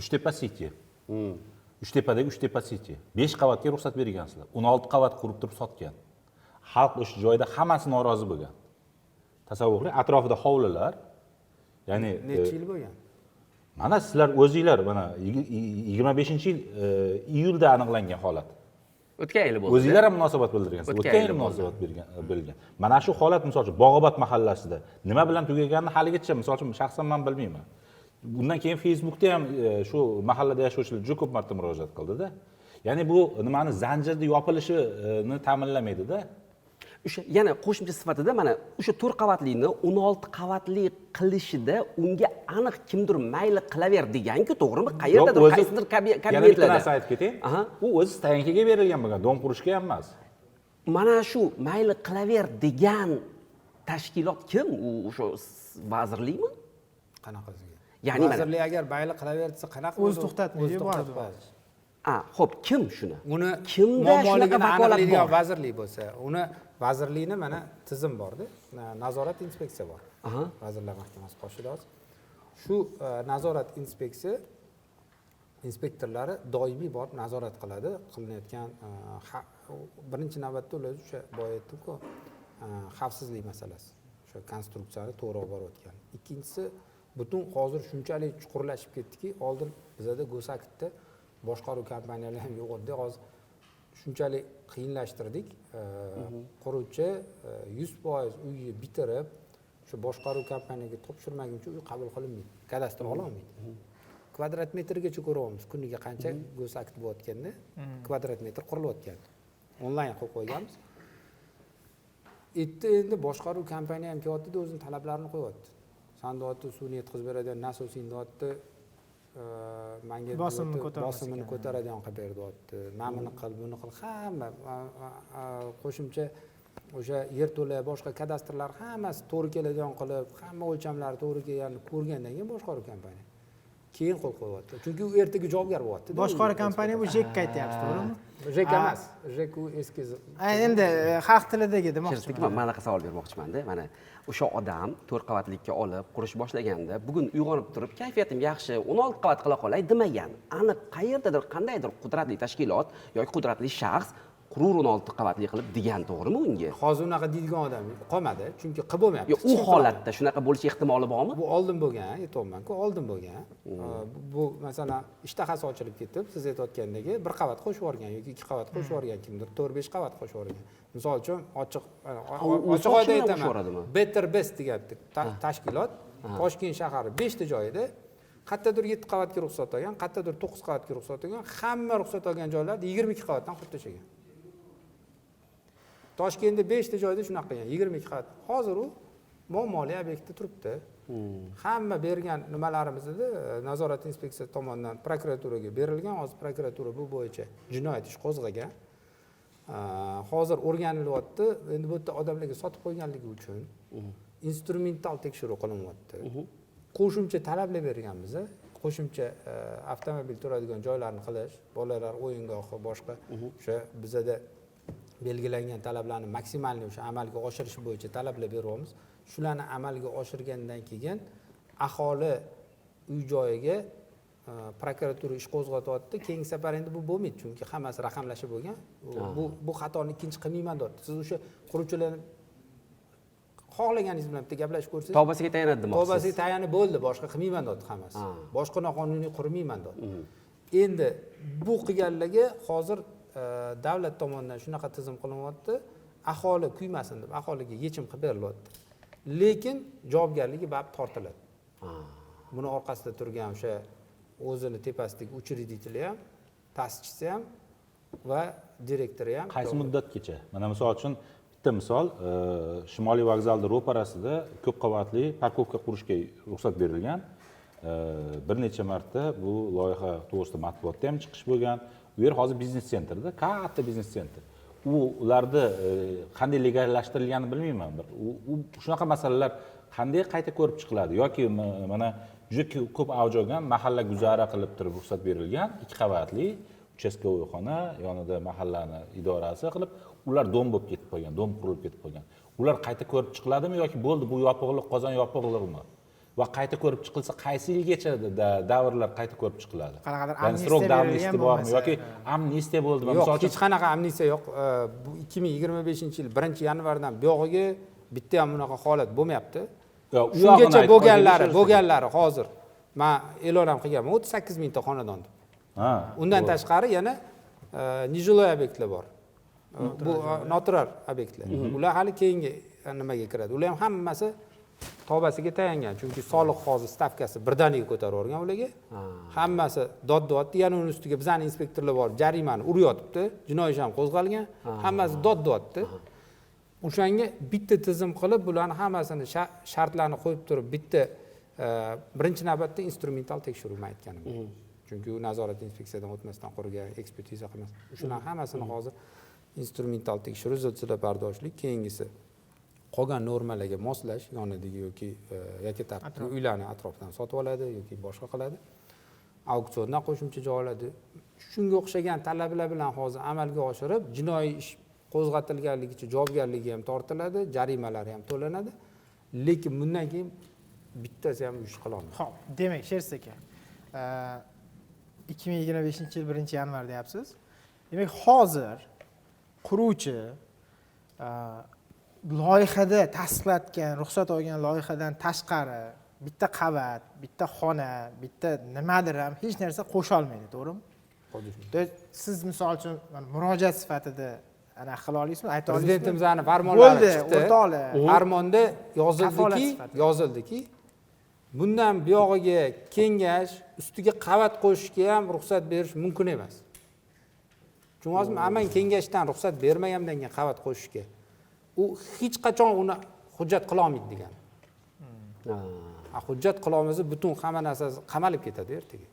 Uchtepa City, Uchtepadagi Uchtepa City besh qavatga ruxsat bergansizlar, 16 qavat qurib turib sotgan. Xalq o'sha joyda hammasi norozi bo'lgan. Tasavvur qiling, atrofida hovlilar, ya'ni Necha yil bo'lgan? Mana sizlar o'zinglar, mana 25-yil iyulda aniqlangan holat. O'tgan yili bo'ldi. O'zinglar ham munosabat bildirgansiz. O'tgan O'tgan yili yili munosabat bergan, bilgan. Mana shu holat, misol uchun, Bog'obod mahallasida nima bilan tugaganini haligacha, misol uchun, shaxsan man bilmayman. Bundan keyin Facebookda ham shu mahallada yashovchilar juda ko'p marta murojaat qildida. Ya'ni bu nimani, zanjirni yopilishini ta'minlamaydida. O'sha yana qo'shimcha sifatida, mana o'sha to'rt qavatlini 16 qavatli qilishida unga aniq kimdir mayli, qilaver deganku, to'g'rimi? Qayerdadir, Yo'q, qaysidir yana bitta kabinetlarda. narsa aytib ketay. U o'zi стоянка ga berilgan bo'lgan, dom qurishga ham emas. Mana shu mayli, qilaver degan tashkilot kim u? O'sha vazirlikmi? Qanaqasiga? Ya'ni mana- Vazirlik agar mayli, qilaver desa, qanaqa? O'zi to'xtatmaydi, O'zi boradi. to'xtatmaydi. A, ho'p, kim shuni, Uni kimda shunaqa muammoligini vakolat aniqlaydigan bor? vazirlik bo'lsa, uni vazirlikni mana tizim borda, nazorat inspeksiya bor Vazirlar Mahkamasi qoshida hozir shu nazorat inspeksiya inspektorlari doimiy borib nazorat qiladi qilinayotgan birinchi navbatda ular o'sha boya aytdimku, xavfsizlik masalasi, o'sha konstruksiyani to'g'ri olib borayotgan. Ikkinchisi, butun hozir shunchalik chuqurlashib ketdiki, oldin bizada госакт da boshqaruv kompaniyalari ham yo'q edi, hozir shunchalik qiyinlashtirdik. Quruvchi 100% uyni bitirib, o'sha boshqaruv kompaniyaga topshirmaguncha uy qabul qilinmaydi, kadastr ololmaydi. Kvadrat metrgacha ko'ryapmiz, kuniga qancha госакт bo'layotganda, kvadrat metr qurilayotgan, onlayn qilib qo'yganmiz. Erta endi boshqaruv kompaniya ham kelyaptida, o'zini talablarini qo'yyapti. San, deyapti, suvni yetkazib beradigan nasosing, deyapti, manga Bosimni deyapti, ko'tarmas bosimini ekan. ko'taradigan qilib ber, deyapti. Mana buni qil, buni qil, hamma qo'shimcha o'sha yerto'la, boshqa kadastrlar hammasi to'g'ri keladigan qilib, hamma o'lchamlari to'g'ri kelganini ko'rgandan keyin boshqaruv kompaniya keyin qo'l qo'yyapti, chunki u ertaga javobgar bo'lyapti. Boshqaruv kompaniya bu JEKka aytyapsiz, to'g'rimi? JEK emas, JEK u eski. A, endi xalq tilidagi Sherzodbek, demoqchiman. Man manaqa savol bermoqchimanda. Mana o'sha odam to'rt qavatlikka olib qurish boshlaganda, bugun uyg'onib turib, kayfiyatim yaxshi, 16 qavat qila qolay demagan. Aniq qayerdadir, qandaydir qudratli tashkilot yoki qudratli shaxs qurur 16 qavatli qilib degan, to'g'rimi unga? Hozir unaqa deydigan odam qolmadi, chunki qilib bo'lmayapti. Yo'q, u holatda shunaqa bo'lishi ehtimoli bormi? Bu oldin bo'lgan, aytyapmanku, oldin bo'lgan. Bu masalan, ishtahasi ochilib ketib, siz aytayotgandagi bir qavat qo'shib yuborgan yoki ikki qavat qo'shib yuborgan, kimdir to'rt, besh qavat qo'shib yuborgan, misol uchun, ochiq U ochiq oyda sochini ham qo'shib aytaman. yuboradimi? Better Best degan bitta tashkilot Toshkent shahari beshta joyida, qayerdadir yetti qavatga ruxsat olgan, qayerdadir to'qqiz qavatga ruxsat olgan, hamma ruxsat olgan joylarda 22 qavatdan qurib tashlagan. Toshkentda beshta joyda shunaqa qilgan, 22 qavat. Hozir u muammoli obyektda turibdi. Hamma bergan nimalarimizda nazorat inspeksiya tomonidan prokuraturaga berilgan. Hozir prokuratura bu bo'yicha jinoyat ishi qo'zg'agan. Hozir o'rganilyapti. Endi bu yerda odamlarga sotib qo'yganligi uchun instrumental tekshiruv qilinyapti. Qo'shimcha talablar berganmiz, qo'shimcha avtomobil turadigan joylarni qilish, bolalar o'yingohi, boshqa o'sha bizada belgilangan talablarni максимальный o'sha amalga oshirish bo'yicha talablar beryapmiz. Shularni amalga oshirgandan keyin aholi uy joyiga prokuratura ish qo'zg'atyapti. Keyingi safar endi bu bo'lmaydi, chunki hammasi raqamlashib bo'lgan. Bu xatoni ikkinchi qilmayman deyapti. Siz o'sha quruvchilarni xohlaganingiz bilan bitta gaplashib ko'rsangiz, Tavbasiga tayanadi demoqchisiz. Tavbasiga tayanib bo'ldi, boshqa qilmayman deyapti hammasi. Boshqa noqonuniy qurmayman deyapti. Endi bu qilganlarga hozir davlat tomonidan shunaqa tizim qilinyapti, aholi kuymasin deb aholiga yechim qilib berilyapti, lekin javobgarligi baribir tortiladi. Buni orqasida turgan o'sha o'zini tepasidagi учредители ham, ta'sischisi ham va direktori ham. Qaysi muddatgacha? Mana, misol uchun, bitta misol, Shimoliy vokzalni ro'parasida ko'p qavatli парковка qurishga ruxsat berilgan. Bir necha marta bu loyiha to'g'risida matbuotda ham chiqish bo'lgan. U yer hozir biznes центр da, katta biznes центр. U ularni qanday legallashtirilganini bilmayman. Bir u shunaqa masalalar qanday qayta ko'rib chiqiladi? Yoki mana juda ko'p avj olgan mahalla guzari qilib turib ruxsat berilgan ikki qavatli участковый xona, yonida mahallani idorasi qilib, ular дом bo'lib ketib qolgan, дом qurilib ketib qolgan. Ular qayta ko'rib chiqiladimi yoki bo'ldi, bu yopig'liq, qozon yopig'liqmi? Va qayta ko'rib chiqilsa, qaysi yilgacha davrlar qayta ko'rib chiqiladi? Qanaqadir Ya'ni amnistiya срок berilgan давности bormi bo'lmasa, yoki amnistiya bo'ldimi? Yo'q, Misol uchun hech qanaqa amnistiya yo'q. Bu 2025-yil 1-yanvardan buyog'iga bitta ham bunaqa holat bo'lmayapti. Yo, u yog'ini Shungacha ayt, bo'lganlari, qolgan bo'lganlari hozir man e'lon ham qilganman, 38 mingta xonadon deb. Undan tashqari yana нежилой obyektlar bor. Bu noturar obyektlar. Ular hali keyingi nimaga kiradi. Ular ham hammasi tobasiga tayangan, chunki soliq hozir stavkasi birdaniga ko'tarib yuborgan ularga. Hammasi dod deyapti. Yana uni ustiga bizani inspektorlar borib jarimani uryotibdi, jinoiy ish ham qo'zg'algan, hammasi dod deyapti. O'shanga bitta tizim qilib, bularni hammasini shartlarni qo'yib turib, bitta birinchi navbatda instrumental tekshiruv, man aytganim. Chunki u nazorat inspeksiyadan o'tmasdan qurgan, ekspertiza qilmas. Shularni hammasini hozir instrumental tekshiruv, zilzila bardoshli, keyingisi qolgan normalarga moslash, yonidagi yoki yakka tartibli uylarni atrofidan sotib oladi yoki boshqa qiladi. Auksiondan qo'shimcha joy oladi. Shunga o'xshagan talablar bilan hozir amalga oshirib, jinoiy ish qo'zg'atilganligicha javobgarligi ham tortiladi, jarimalari ham to'lanadi. Lekin bundan keyin bittasi ham ish qila olmaydi. Xo'p, demak, Shersiz aka, 2025-yil 1-yanvar deyapsiz. Demak, hozir quruvchi loyihada tasdiqlatgan, ruxsat olgan loyihadan tashqari bitta qavat, bitta xona, bitta nimadir ham hech narsa qo'sha olmaydi, to'g'rimi? То есть siz misol uchun mana murojaat sifatida anaqa qila olasizmi, ayta olasizmi? Prezidentimizni farmonlari Bo'ldi, chiqdi. o'rtoqlar. Farmonda Kafolat sifatida. yozildiki, bundan buyog'iga kengash, ustiga qavat qo'shishga ham ruxsat berish mumkin emas. Tushunyapsizmi? Man kengashdan ruxsat bermagandan keyin qavat qo'shishga u hech qachon uni hujjat qila olmaydi degani. Hujjat qila olmasa, butun hamma narsasi qamalib ketadi ertaga.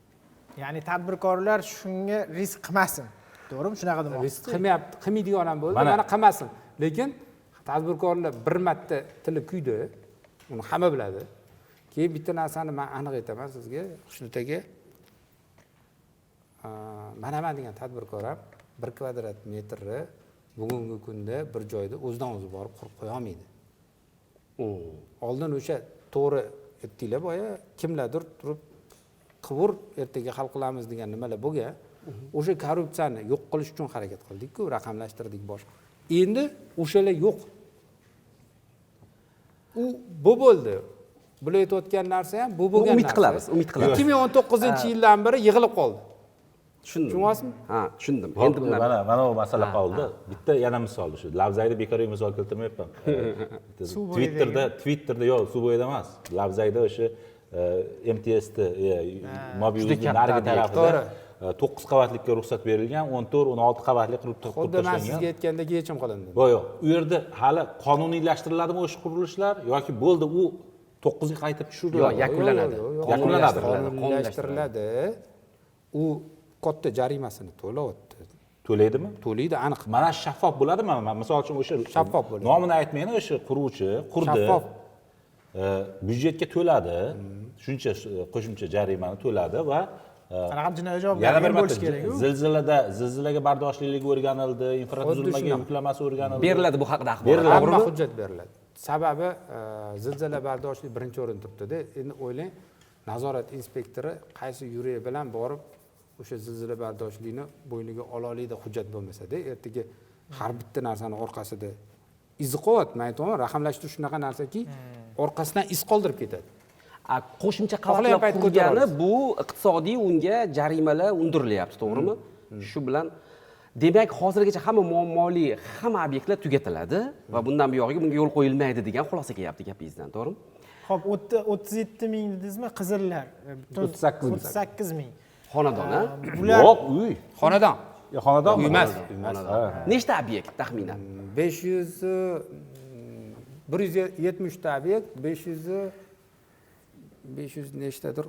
Ya'ni tadbirkorlar shunga risk qilmasin. To'g'rimi? Shunaqa demoqchisiz? Risk qilmayapti, qilmaydigan ham bo'ldi, Mana. mana qilmasin. Lekin tadbirkorlar bir marta tili kuydi, uni hamma biladi. Keyin bitta narsani men aniq aytaman sizga, Xushnud aka. Manaman degan tadbirkor ham 1 kvadrat metrni bugungi kunda bir joyda o'zidan o'zi borib qurib qo'ya olmaydi. Oldin o'sha to'g'ri aytdinglar boya, kimlardir turib quvur ertaga hal qilamiz degan nimalar bo'lgan. O'sha korrupsiyani yo'q qilish uchun harakat qildik-ku, raqamlashtirdik boshqa. Endi o'shalar yo'q. U bu bo'ldi. Bular aytayotgan narsa ham bu bo'lgan Umid narsa. qilamiz, umid qilamiz. 2019-yildan beri yig'ilib qoldi. Tushundim. Tushunyapsizmi? Ha, tushundim. Endi Endi bundan mana bu masala qoldi. Bitta yana misol shu. Labzakda bekorga misol keltirmayapman. Suv bo'yidagi. Twitterda yo'q, suv bo'yida emas. Labzakda o'sha MTSni mobil Juda uzni katta narigi obyekt. tarafida To'g'ri. 9 qavatlikka ruxsat berilgan, 14, 16 qavatli qurib qurib Xuddi men tashlangan. sizga aytgandek yechim qilindi. Yo'q, yo'q. U yerda hali qonuniylashtiriladimi o'sha qurilishlar yoki bo'ldi u 9 ga qaytib tushiriladi? Yo'q, yakunlanadi. Yo'q, yo'q, yo'q. Yakunlanadi. Qonuniylashtiriladi. U katta jarimasini to'layapti. To'laydimi? To'laydi aniq. Mana shaffof bo'ladimi? Misol uchun o'sha Shaffof bo'ladi. Nomini aytmayman, o'sha quruvchi qurdi. Shaffof. Byudjetga to'ladi. Shuncha qo'shimcha jarimani to'ladi va Qanaqa jinoiy yana javobgarlik bir marta bo'lishi kerak-ku. zilzilaga bardoshlilik o'rganildi, infratuzilmaga shunaqa. yuklamasi o'rganildi. Beriladi bu haqida axborot. Beriladi. Hamma hujjat beriladi. Sababi zilzila bardoshli birinchi o'rin turibdi-da. Endi o'ylang, nazorat inspektori qaysi yurak bilan borib o'sha zilzila bardoshlikni bo'yniga ola oladi hujjat bo'lmasa-da, ertaga har bitta narsani orqasida izi qolyapti. Men aytaman, raqamlashtirish shunaqa narsaki, orqasidan iz qoldirib ketadi. Qo'shimcha Xohlagan qavatlar payt qurgani ko'taramiz. bu iqtisodiy unga jarimalar undirilyapti, to'g'rimi? Shu bilan demak hozirgacha hamma muammoli hamma obyektlar tugatiladi va bundan buyog'iga bunga yo'l qo'yilmaydi degan xulosa kelyapti gapingizdan, to'g'rimi? Xo'p, 37 ming dedingizmi? Qizillar. Butun 38 ming. 38 ming. Xonadon, a? Bular Yo'q, uy. Xonadon. Yo, xonadonmi? Uy emas. Ha. Nechta obyekt taxminan? 500 170 ta obyekt, 500 nechtadir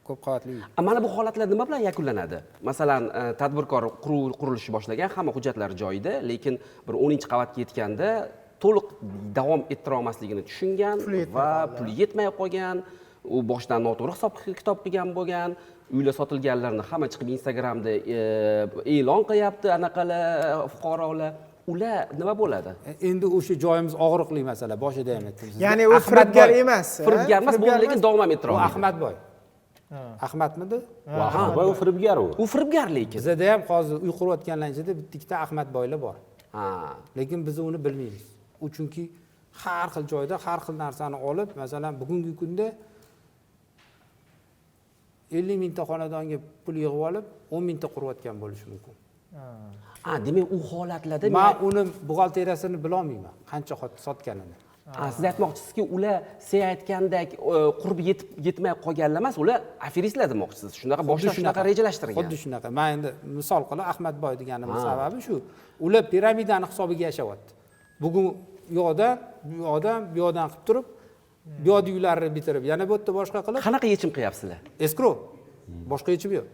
ko'p qavatli uy. Mana bu holatlar nima bilan yakunlanadi? Masalan, tadbirkor qurilishni boshlagan, hamma hujjatlar joyida, lekin bir 10-qavatga yetganda to'liq davom ettira olmasligini tushungan va pul yetmay qolgan, u boshdan noto'g'ri hisob kitob qilgan bo'lgan, uylar sotilganlarni hamma chiqib Instagramda e'lon qilyapti, anaqalar, fuqarolar. Ular nima bo'ladi? Endi o'sha joyimiz og'riqli masala, boshida ham aytdim sizga. Ya'ni u Ahmadboy. firibgar emas. Firibgar emas, bo'ldi, lekin davom ham U ettirolmaydi. Ahmadboy. Ahmadmidi? U Ahmadboy, u firibgar u. U firibgar lekin. Bizada ham hozir uy qurayotganlar ichida bitta ikkita Ahmadboylar bor. Lekin biz uni bilmaymiz. U chunki har xil joyda har xil narsani olib, masalan, bugungi kunda 50 mingta xonadonga pul yig'ib olib, 10 mingta qurayotgan bo'lishi mumkin. Ha, demak u holatlarda Men uni buxgalteriyasini bilolmayman, qancha sotganini. Ha, siz aytmoqchisizki, ular sen aytgandek qurbi yetib yetmay qolganlar emas, ular aferistlar demoqchisiz. Shunaqa boshdan shunaqa rejalashtirgan. Xuddi shunaqa. Men endi misol qilib Ahmadboy deganimning sababi shu. Ular piramidani hisobiga yashayapti. Bugun u yoqdan, bu yoqdan, bu yoqdan qilib turib, bu yoqda uylarni bitirib, yana bu yerda boshqa qilib. Qanaqa yechim qilyapsizlar? Escrow. Boshqa yechim yo'q.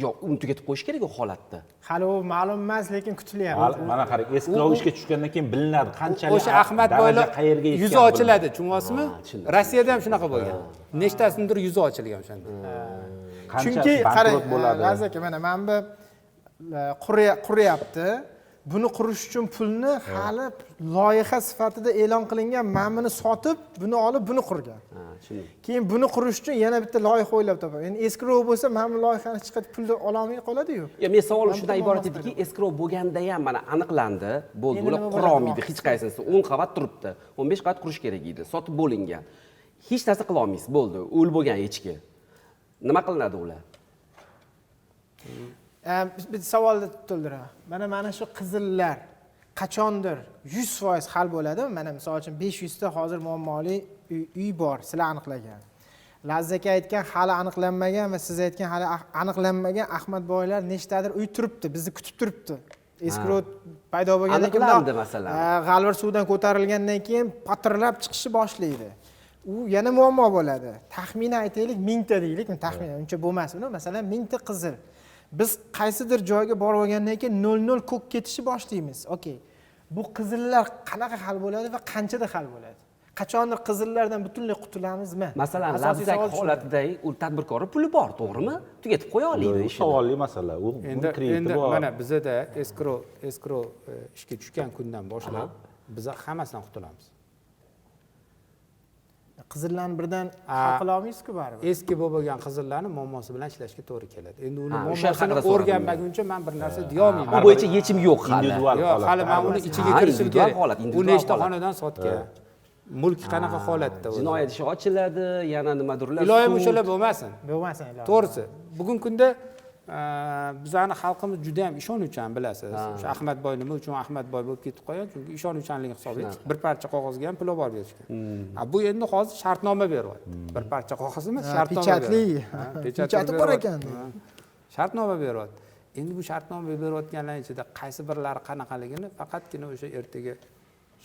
Yo'q, uni tugatib qo'yish kerak u holatda. Hali u ma'lum emas, lekin kutilyapti. Mana qarang, escrow ishga tushgandan keyin bilinadi qanchalik O'sha Ahmadboylar daraja qayerga yetgan yuzi ochiladi, tushunyapsizmi? Tushundim. Rossiyada ham shunaqa bo'lgan. Nechtasinidir yuzi ochilgan o'shanda. Qancha Chunki qarang, bankrot bo'ladi. Laziz aka, mana bu quryapti. Buni qurish uchun pulni hali loyiha sifatida e'lon qilingan, mana buni sotib, buni olib, buni qurgan. Ha, tushundim. Keyin buni qurish uchun yana bitta loyiha o'ylab topadi. Endi escrow bo'lsa, mana bu loyihani chiqarib pulni ololmay qoladi-yu. Ya, men savolim Mana shundan bu iborat muammosi ediki, escrow bo'lganda ham mana aniqlandi, bo'ldi, Endi ular nima qura bo'ladi olmaydi hech qaysinisi. 10 qavat turibdi, 15 qavat qurish kerak edi, sotib bo'lingan. Hech narsa qila olmaysiz, bo'ldi, o'l bo'lgan echki. Nima qilinadi ular? Bitta savolni to'ldiraman. Mana shu qizillar qachondir 100% hal bo'ladimi? Mana misol uchun 500 ta hozir muammoli uy bor, sizlar aniqlagan. Laziz aka aytgan hali aniqlanmagan va siz aytgan hali aniqlanmagan Ahmadboylar nechtadir uy turibdi, bizni kutib turibdi. Escrow paydo bo'lgandan keyin Aniqlandi masalan. G'alvir suvdan ko'tarilgandan keyin patirlab chiqishni boshlaydi. U yana muammo bo'ladi. Taxminan aytaylik 1000 ta deylik, taxminan uncha bo'lmas uni, masalan 1000 ta qizil. Biz qaysidir joyga borib olgandan keyin 0-0 ko'k ketishni boshlaymiz. Okey. Bu qizillar qanaqa hal bo'ladi va qanchada hal bo'ladi? Qachondir qizillardan butunlay qutulamizmi? Masalan, Asosiy Labzak savol shu. holatida u tadbirkorning puli bor, to'g'rimi? Tugatib qo'ya oladi U ishini. savolli masala. U Endi krediti endi bor. mana bizada escrow ishga tushgan kundan boshlab biz hammasidan qutulamiz. Qizillarni birdan hal qila olmaysiz-ku baribir. Eski bo'lgan qizillarni muammosi bilan ishlashga to'g'ri keladi. Endi uni Ha, o'sha muammosini haqida so'radim o'rganmaguncha men bir narsa deya olmayman. U bo'yicha yechim yo'q hali. Individual Yo'q, holatda. hali men uni ichiga Ha, kirishim individual kerak. holat, U individual nechta holat. xonadon sotgan? Mulk qanaqa holatda o'zi? Jinoyat ishi ochiladi, yana nimadirlar. Iloyim sud. o'shalar bo'lmasin. Bo'lmasin iloyim. To'g'risi, bugungi kunda bizani xalqimiz juda ham ishonuvchan, bilasiz. O'sha Ahmadboy nima uchun Ahmadboy bo'lib ketib qolgan? Chunki ishonuvchanlik hisobiga bir parcha qog'ozga ham pul olib borib berishgan. Bu endi hozir shartnoma beryapti. Bir parcha qog'oz emas, shartnoma pechatli. beryapti. Pechati Pechatli bor beryapti. ekan. Shartnoma beryapti. Endi bu shartnoma berayotganlar ichida qaysi birlari qanaqaligini faqatgina o'sha ertaga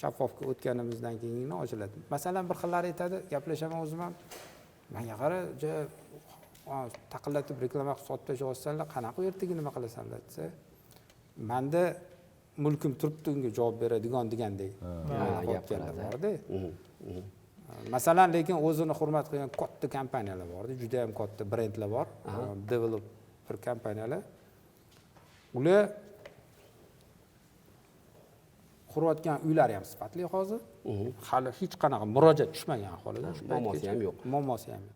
shaffofga o'tganimizdan keyingina ochiladi. Masalan, bir xillari aytadi, gaplashaman o'zim ham. Menga qara, taqillatib reklama qilib sotib tashlayapsanlar, qanaqa ertaga nima qilasanlar desa, menda mulkim turibdi, unga javob beradigan degandek Gap qilayotganlar qiladi. borda. Masalan, lekin o'zini hurmat qilgan katta kompaniyalar borda, juda ham katta brendlar bor, developer kompaniyalar. Ular qurayotgan uylari ham sifatli hozir. Hali hech qanaqa murojaat tushmagan holida shu Muammosi paytgacha. ham yo'q. Muammosi ham yo'q.